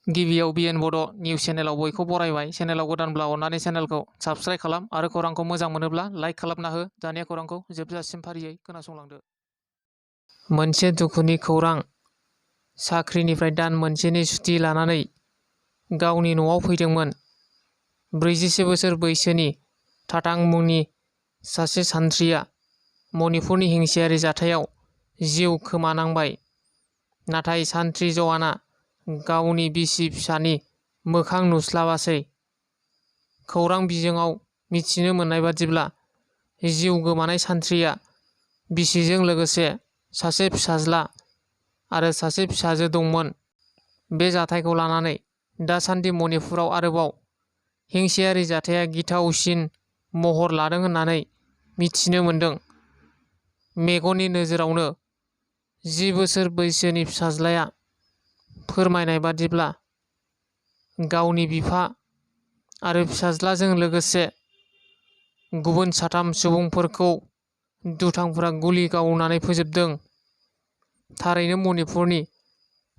गिबियाव बिएन बड' निउस चेनेलाव बयखौ बरायबाय। चेनेलाव गोदानब्ला अननानै चेनेलखौ साबस्क्राइब खालाम आरो खौरांखौ मोजां मोनोब्ला लाइक खालामना हो। दानिया खौरांखौ जोबजासिम फारियै खोनासंलांदो। मोनसे दुखुनि खौरां। साख्रिनिफ्राय दान मोनसेनि सुथि लानानै गावनि न'आव फैदोंमोन 47 बोसोर बैसोनि थाथां मुंनि सासे सानथ्रिया मणिपुरनि हिंसायारि जाथायाव जिउ खोमानांबाय। नाथाय सानथ्रि जवाना गावनि बिसि फिसानि मोखां नुस्लाबासै। खौरां बिजोङाव मिथिनो मोननाय बादिब्ला जिउ गोमानाय सानथ्रिया बिसिजों लोगोसे सासे फिसाज्ला आरो सासे फिसाजो दंमोन। बे जाथायखौ लानानै दासान्दि मणिपुराव आरोबाव हिंसायारि जाथाया गिथावसिन महर लादों होननानै मिथिनो मोन्दों। मेगननि नोजोरावनो 10 बोसोर बैसोनि फिसाज्लाया फोरमायनाय बादिब्ला गावनि बिफा आरो फिसाज्लाजों लोगोसे गुबुन 3 सुबुंफोरखौ दुथांफोरा गुलि गावनानै फोजोबदों। थारैनो मणिपुरनि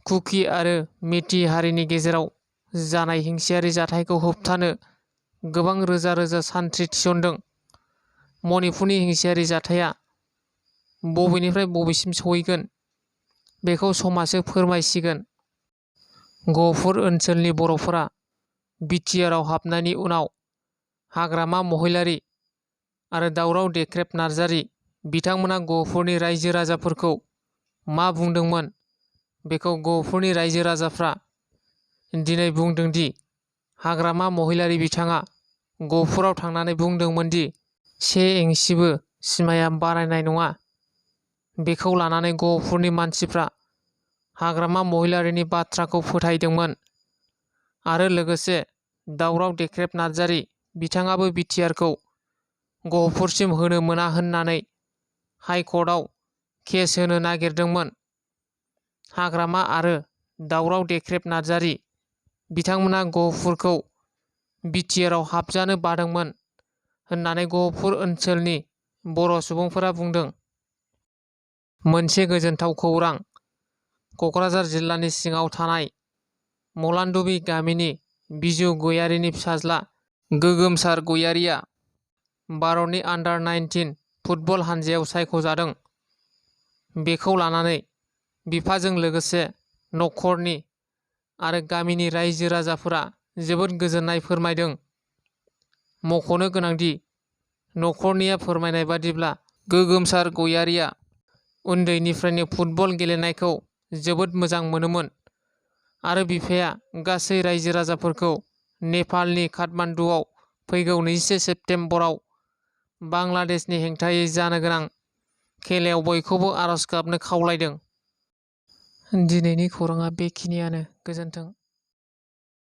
कुकी आरो मेती हारिनि गेजेराव जानाय हिंसायारि जाथायखौ होबथानो गोबां रोजा रोजा सान्थ्रि थिसनदों। मणिपुरनि हिंसायारि जाथाया बबेनिफ्राय बबेसिम सहैगोन बेखौ समासो फोरमायसिगोन। गहपुर ओनसोलनि बर'फोरा बिटिआरआव हाबनायनि उनाव हाग्रामा महिलारि आरो दावराव देख्रेब नार्जारि बिथांमोना गहपुरनि रायजो राजाफोरखौ मा बुंदोंमोन बेखौ गहपुरनि रायजो राजाफ्रा दिनै बुंदों दि हाग्रामा महिलारि बिथाङा गहपुराव थांनानै बुंदोंमोन दि 1 इन्सिबो सिमाया बारायनाय नङा। बेखौ लानानै गहपुरनि मानसिफ्रा हाग्रामा महिलारिनि बाथ्राखौ फोथायदोंमोन आरो लोगोसे दावराव देख्रेब नार्जारि बिथाङाबो बिटिआरखौ गहपुरसिम होनो मोना होननानै हाइकर्टआव केस होनो नागिरदोंमोन। हाग्रामा आरो दावराव देख्रेब नार्जारि बिथांमोना गहपुरखौ बिटिआरआव हाबजानो बादोंमोन होननानै गहपुर ओनसोलनि बर' सुबुंफोरा बुंदों। मोनसे गोजोनथाव खौरां। क'क्राझार जिल्लानि सिङाव थानाय मलानदुबि गामिनि बिजु गयारिनि फिसाज्ला गोगोमसार गयारिया भारतनि आन्डार-19 फुटबल हानजायाव सायख'जादों। बेखौ लानानै बिफाजों लोगोसे नखरनि आरो गामिनि रायजो राजाफोरा जोबोद गोजोननाय फोरमायदों। मख'नो गोनांदि नखरनिया फोरमायनाय बादिब्ला गोगोमसार गयारिया उन्दैनिफ्रायनो फुटबल गेलेनायखौ जोबोद मोजां मोनोमोन आरो बिफाया गासै रायजो राजाफोरखौ नेपालनि काठमान्डुआव फैगौ 21 सेप्तेम्बराव बांलादेशनि हेंथायै जानो गोनां खेलायाव बयखौबो आरज गाबनो खावलायदों। दिनैनि खौराङा बेखिनियानो। गोजोन्थों।